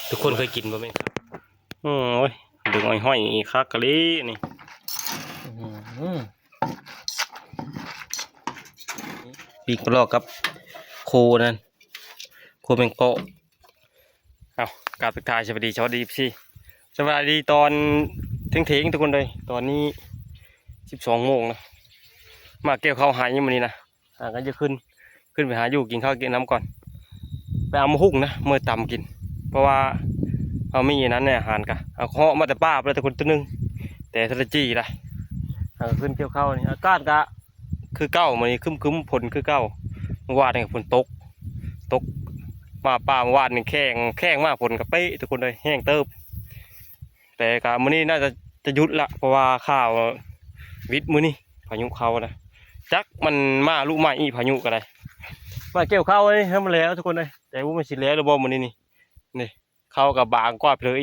ທຸກຄົນເຄີຍກິນບໍ່ແມ່ນຄັບ? ໂອ້ຍ ດຶງອ້ອຍຫ້ອຍນີ້ຄັກກະລີນີ້. ອືມ ປີ້ງປາຫຼອກກັບໂຄນັ້ນ ໂຄແມງເປາະ. ເອົ້າ ກາບທັກທາຍສະບາຍດີ ສະຫວັດດີ ເອັຟຊີ ສະບາຍດີຕອນທ່ຽງໆ ທຸກຄົນເອີຍ. ຕອນນີ້ສິບສອງໂມງນະ ມາກ່ຽວເຂົ້າໄຮ່ມື້ນີ້ນະ. ຫາກັນຈະຂຶ້ນ ຂຶ້ນໄປຫາຢູ່ກິນເຂົ້າກິນນ້ຳກ່ອນ ໄປເອົາໝາກຫຸ່ງນະ ເມືອຕຳກິນ ເພາະວ່າເຮົາມີອັນນັ້ນໃນອາຫານກະ ເອົາເຫາະມາແຕ່ປ່າພຸ້ນແຫຼະ ແຕ່ຄົນໂຕໜຶ່ງ ແຕ່ທະລະຈີລະ. ຫາກັນຂຶ້ນກ່ຽວເຂົ້ານີ້ ອາກາດກະຄືເກົ່າ ມື້ນີ້ຄຶ້ມໆ ຝົນຄືເກົ່າ. ມື້ວານນີ້ກະຝົນຕົກ ຕົກມາປ່າມື້ວານນີ້ ແຂ້ງ ແຂ້ງມາ ຝົນກະເປະ ທຸກຄົນເອີຍ ແຮງເຕີບ. ແຕ່ກະມື້ນີ້ໜ້າຈະ ຈະຢຸດລະ ເພາະວ່າຂ່າວວິດມື້ນີ້ ພາຍຸເຂົ້ານະ ຈັກມັນມາລຸໃໝ່ອີກ ພາຍຸກະໄດ້. ມາກ່ຽວເຂົ້ານີ້ໃຫ້ມັນແລ້ວ ທຸກຄົນເອີຍ ແຕ່ບໍ່ຮູ້ມັນຊິແລ້ວຫຼືບໍ່ມື້ນີ້ນີ້. ນີ້ ເຂົ້າກະບາງກວ່າເລີຍ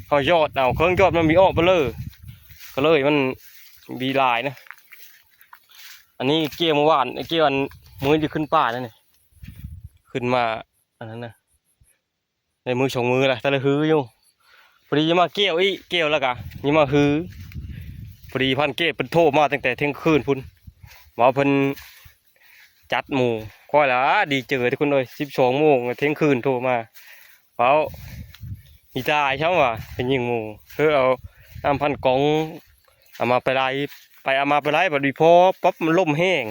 ເຮົາຢອດເອົາ ເຄິ່ງຢອດມັນມີອອກເບີເລີ ກະເລີຍມັນມີຫຼາຍນະ. ອັນນີ້ກ່ຽວມື້ວານ ກ່ຽວອັນມື້ທີ່ຂຶ້ນປ່ານັ້ນນີ້ ຂຶ້ນມາອັນນັ້ນນະ ໄດ້ມື້ສອງມື້ລະ ແຕ່ລະຮືຢູ່. ພໍດີຈະມາກ່ຽວອີກ ກ່ຽວລະກະຍັງມາຮື ພໍດີພັນເກດເພິ່ນໂທມາຕັ້ງແຕ່ທ່ຽງຄືນພຸ້ນ ວ່າເພິ່ນຈັດໝູ່. ຂ້ອຍລະດີເຈີ ທຸກຄົນເອີຍ ສິບສອງໂມງທ່ຽງຄືນໂທມາ ເວົ້າມີຕາຍຊ້ຳວ່າເປັນຍິງໝູ່ ເອີ ເອົານ້ຳພັນກອງ ເອົາມາໄປໄລ່ ໄປເອົາມາໄປໄລ່ ບັດອີ່ພໍປັບມັນລົມແຮງ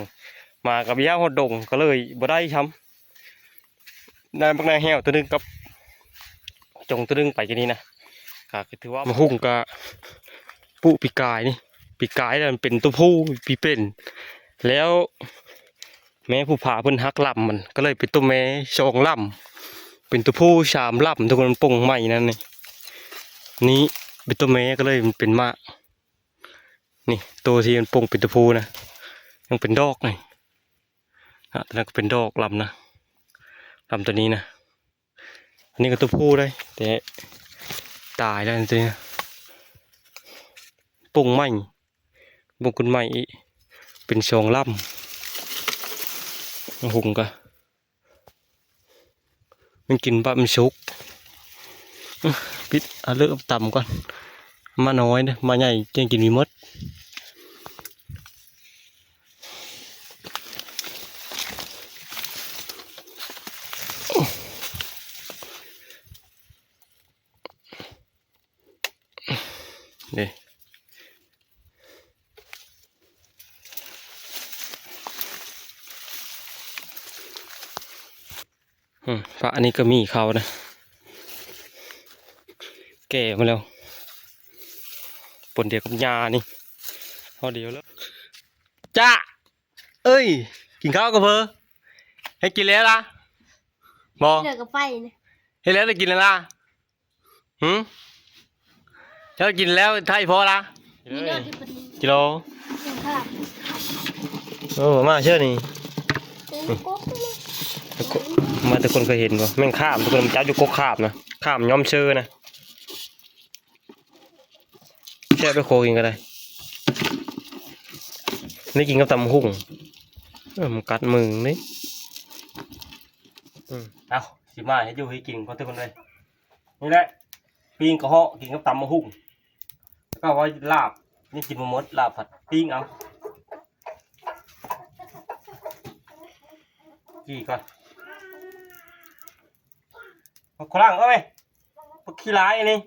ໝາກະບໍ່ຢາກຮອດດົງ ກະເລີຍບໍ່ໄດ້ຊ້ຳ. ໄດ້ບັກນາແຫ້ວໂຕໜຶ່ງກັບຈົງໂຕໜຶ່ງໄປກິນນີ້ນະ ກະຄືຖືວ່າໝາກຫຸ່ງກະປູກປີກາຍນີ້ ປີກາຍລະມັນເປັນໂຕຜູ້ປີເປັນ ແລ້ວແມ່ຜູ້ພາເພິ່ນຫັກລຳມັນ ກະເລີຍເປັນໂຕແມ່ສອງລຳ ເປັນໂຕຜູ້ສາມລຳ ທຸກຄົນ ມັນປົ່ງໃໝ່ນັ້ນນີ້ ນີ້ເປັນໂຕແມ່ ກະເລີຍມັນເປັນໝາກ ນີ້ໂຕທີ່ມັນປົ່ງເປັນໂຕຜູ້ນະ ຍັງເປັນດອກນີ້ ອະ ໂຕນັ້ນກະເປັນດອກລຳນະ ລຳໂຕນີ້ນະ. ອັນນີ້ກະໂຕຜູ້ໄດ໋ ແຕ່ຕາຍແລ້ວໂຕນີ້ ປົ່ງໃໝ່ ບົ່ງຂຶ້ນໃໝ່ອີກ ເປັນສອງລຳ ຫຸ່ງກະ ມັນກິນບາດມັນສຸກ ປິດ ເອົາເລີກຕຳກ່ອນ ມານ້ອຍເດີ ມາໃຫຍ່ຈັ່ງກິນມີໝົດ. ນີ້ ອືມ ພະອັນນີ້ກະມີເຂົ້ານະ ແກ່ມາແລ້ວ ປົນດຽວກັບຫຍ້ານີ້ ພໍດຽວແລ້ວ ຈະ ເອີຍ ກິນເຂົ້າກັບເພິ່ນ ໃຫ້ກິນແລ້ວລະ ບໍ່ ເລີກກັບໄຟນີ້ ເຮັດແລ້ວໄດ້ກິນແລ້ວລະ. ຫື ເຈົ້າກິນແລ້ວໄຖ່ພໍລະ ກິໂລ ເອີ ມາເຊີນີ້ ມາແຕ່ຄົນເຄີຍເຫັນບໍ່ ແມ່ງຂາມ ທຸກຄົນ ມັນຈັບຢູ່ກົກຂາມນະ ຂາມຍ້ອມເຊີນະ ແຊບໄປໂຄກິນກະໄດ້ ນີ້ກິນກັບຕຳບັກຫຸ່ງ ເອີ ມັນກັດມືນີ້ ອືມ ເອົາ ຊິມາເຮັດຢູ່ເຮັດກິນກ່ອນ ທຸກຄົນເອີຍ. ນີ້ແຫຼະ ປີ້ງກະເຫາະກິນກັບຕຳບັກຫຸ່ງ ແລ້ວກະໄວ້ລາບ ນີ້ກິນບໍ່ໝົດ ລາບພັດປີ້ງເອົາ ຈີ່ກ່ອນ ບັກຝຣັ່ງເອົາໄປ ບັກຂີ້ຫຼາຍອັນນີ້.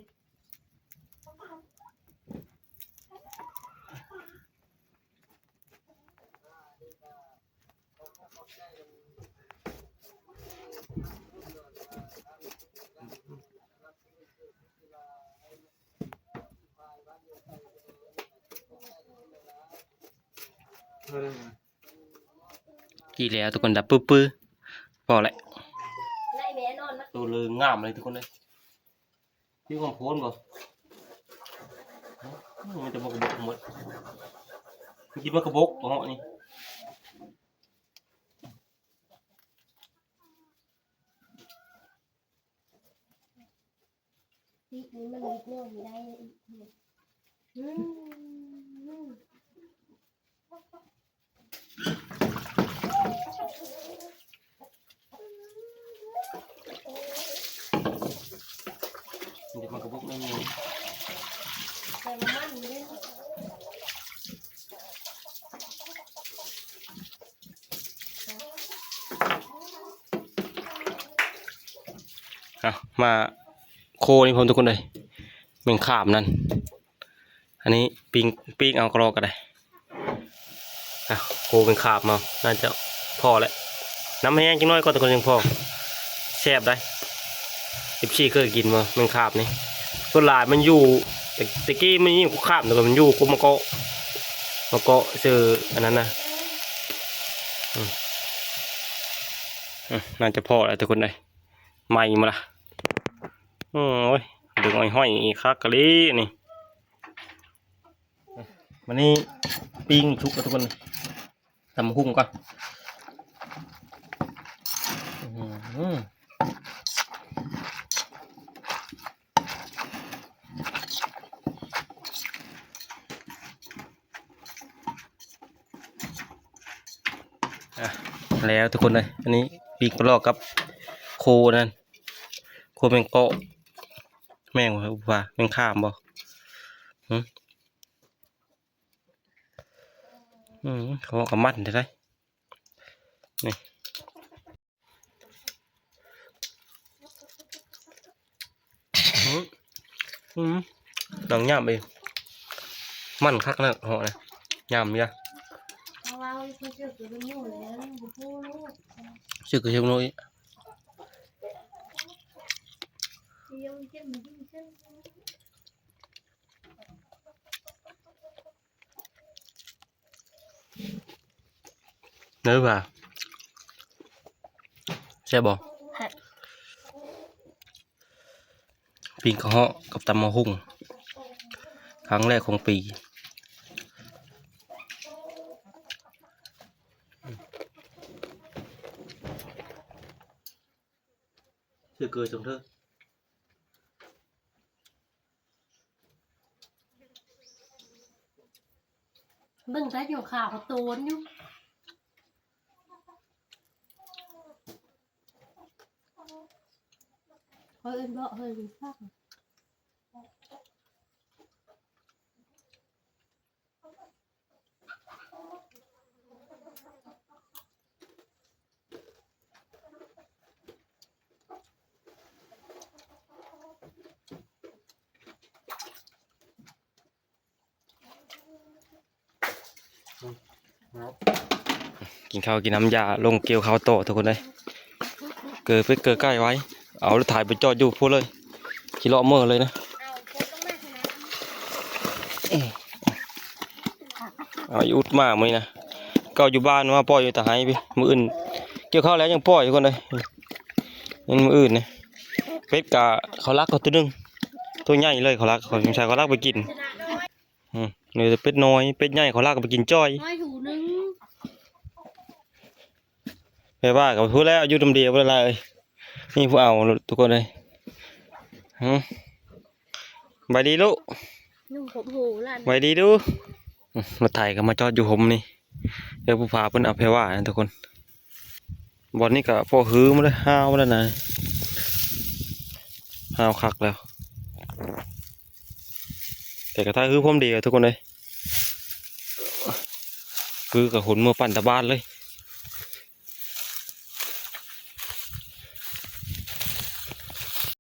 ກີ້ແລ້ວທຸກຄົນ ດັບປຶບໆ ພໍແຫຼະ ໂຕເລີງງາມເລີຍທຸກຄົນເອີຍ. ກິນຂອງໂພນບໍ່? ມີແຕ່ໝາກກະບົກໝົດ ກິນໝາກກະບົກເນາະນີ້. ອ ບຸກໜ້ອຍໜຶ່ງ. ເອົາ ມາໂຄນີ້ພ້ອມທຸກຄົນເລີຍ ແມງຂາມນັ້ນ. ອັນນີ້ປີ້ງ ປີ້ງເອົາກະລອກກໍໄດ້. ອ່ະ ໂຄແມງຂາມເອົາ ໜ້າຈະພໍແລ້ວ ນ້ຳແຫ້ງຈັກໜ້ອຍກ່ອນ ແຕ່ກໍຍັງພໍ ແຊບໄດ໋. ເອັຟຊີເຄີຍກິນບໍ່ແມງຂາມນີ້? ສ່ວນຫຼາຍມັນຢູ່ ແຕ່ ແຕ່ກີ້ມັນມີຂາມ ແຕ່ມັນຢູ່ກົກມະເກາະ ມະເກາະຊື່ອັນນັ້ນນະ. ອືມ ອືມ ໜ້າຈະພໍແລ້ວທຸກຄົນເອີຍ ໃໝ່ມາລະ. ໂອ້ຍ ດຶງຫ້ອຍໆ ຄັກກະລີນີ້. ມື້ນີ້ປີ້ງສຸກແລ້ວທຸກຄົນ ຕຳບັກຫຸ່ງກ່ອນ. ອືຫື ອ່ະ ແລ້ວທຸກຄົນເອີຍ ອັນນີ້ປີ້ງປາຫຼອກກັບໂຄນັ້ນ ໂຄແມງເກາະ ແມ່ນບໍ່ ແມງຂາມບໍ່? ຫຶ ອືມ ເຂົາເວົ້າກັບມັນແທ້ໆ ນີ້. ອືມ ອືມ ໜັງຫຍາບອີກ ມັນຄັກນະ ເຫາະນະ ຫຍາບເລີຍ. ຊື່ຄືເຊໂນອີກ. ເນີວ່າ ແຊບບໍ່? ແຊບ. ປີ້ງກະເຫາະກັບຕຳບັກຫຸ່ງ ຄັ້ງແລກຂອງປີ. ຊື່ເກີຍສົງເທີ ເບິ່ງແຕ່ຢູ່ຂາວກໍໂຕນຢູ່ ເອີ້ນເບາະເຮີຍ ກິນເຂົ້າກິນນ້ຳຢາ ລົງກ່ຽວເຂົ້າຕໍ່ທຸກຄົນເອີຍ. ເກີເປັດເກີໄກ່ໄວ້ ເອົາລົດໄຖໄປຈອດຢູ່ພຸ້ນເລີຍ ຂີ່ເລາະເມີ້ເລີຍນະ. ເອົາອີ່ອຸດມາມື້ນີ້ນະ ເກົ່າຢູ່ບ້ານມາປ່ອຍຢູ່ຕາໄຮພີ້ ມື້ອື່ນກ່ຽວເຂົ້າແລ້ວຍັງປ່ອຍທຸກຄົນເອີຍ. ມື້ອື່ນນີ້ ເປັດກະເຂົາລັກເອົາໂຕໜຶ່ງ ໂຕໃຫຍ່ເລີຍ ເຂົາລັກ ເຂົາ ສົງໄສເຂົາລັກໄປກິນ. ອືມ ມີແຕ່ເປັດນ້ອຍ ເປັດໃຫຍ່ເຂົາລັກເອົາໄປກິນຈ້ອຍ ນ້ອຍຫູໜຶ່ງ. ແປວ່າກໍຜູ້ແລ້ວ ຢູ່ນຳດຽວບໍ່ໄດ້ຫຼາຍເອີຍ ມີຜູ້ເອົາທຸກຄົນເອີຍ. ຫື ໄວດີລູກ ໜຸ່ມຜົມຫູຫຼານ ໄວດີດູ. ອືມ ລົດໄຖກໍມາຈອດຢູ່ຮົ່ມນີ້ ເດີ ຜູ້ພາເພິ່ນເອົາແພວ່ານະທຸກຄົນ. ບ່ອນນີ້ກໍພໍຮືມາເລີຍ ຮ້າວມາແລ້ວນະ ຮ້າວຄັກແລ້ວ ແຕ່ກໍຖ້າຮືພ້ອມດີແລ້ວທຸກຄົນເອີຍ. ຄືກໍຂົນເມືອປັ່ນຕາບ້ານເລີຍ